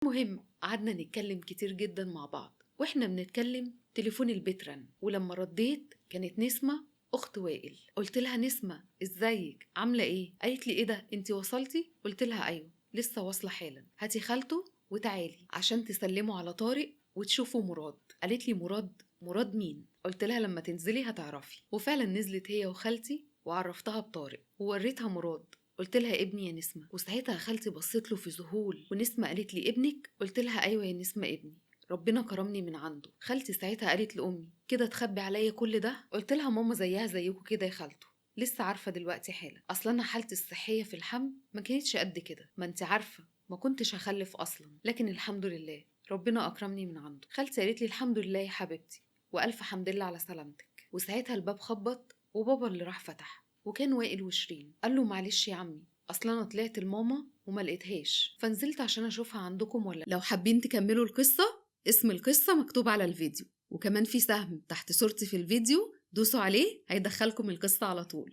المهم قعدنا نتكلم كتير جدا مع بعض، واحنا بنتكلم تليفون البيت رن، ولما رديت كانت نسمة اخت وائل. قلت لها نسمة ازيك عاملة ايه؟ قالت لي ايه ده انتي وصلتي؟ قلت لها ايوه لسه واصلة حالا، هاتي خالته وتعالي عشان تسلموا على طارق وتشوفوا مراد. قالت لي مراد؟ مراد مين؟ قلت لها لما تنزلي هتعرفي. وفعلا نزلت هي وخالتي وعرفتها بطارق ووريتها مراد. قلت لها ابني يا نسمة. وساعتها خالتي بصيت له في ذهول، ونسمة قالت لي ابنك؟ قلت لها ايوه يا نسمة ابني، ربنا كرمني من عنده. خالتي ساعتها قالت لأمي كده تخبي عليا كل ده؟ قلت لها ماما زيها زيكم كده يا خالته، لسه عارفة دلوقتي حالا، أصل أنا حالتي الصحية في الحمل ما كانتش قد كده، ما انت عارفة ما كنتش هخلف أصلا، لكن الحمد لله ربنا أكرمني من عنده. خالتي قالت لي الحمد لله يا حبيبتي وألف حمد لله على سلامتك. وساعتها الباب خبط وبابا اللي راح فتح، وكان وائل وشيرين. قال له معلش يا عمي اصل انا طلعت لماما وما لقيتهاش، فنزلت عشان اشوفها عندكم ولا. لو حابين تكملوا القصة، اسم القصة مكتوب على الفيديو، وكمان في سهم تحت صورتي في الفيديو دوسوا عليه هيدخلكم القصة على طول.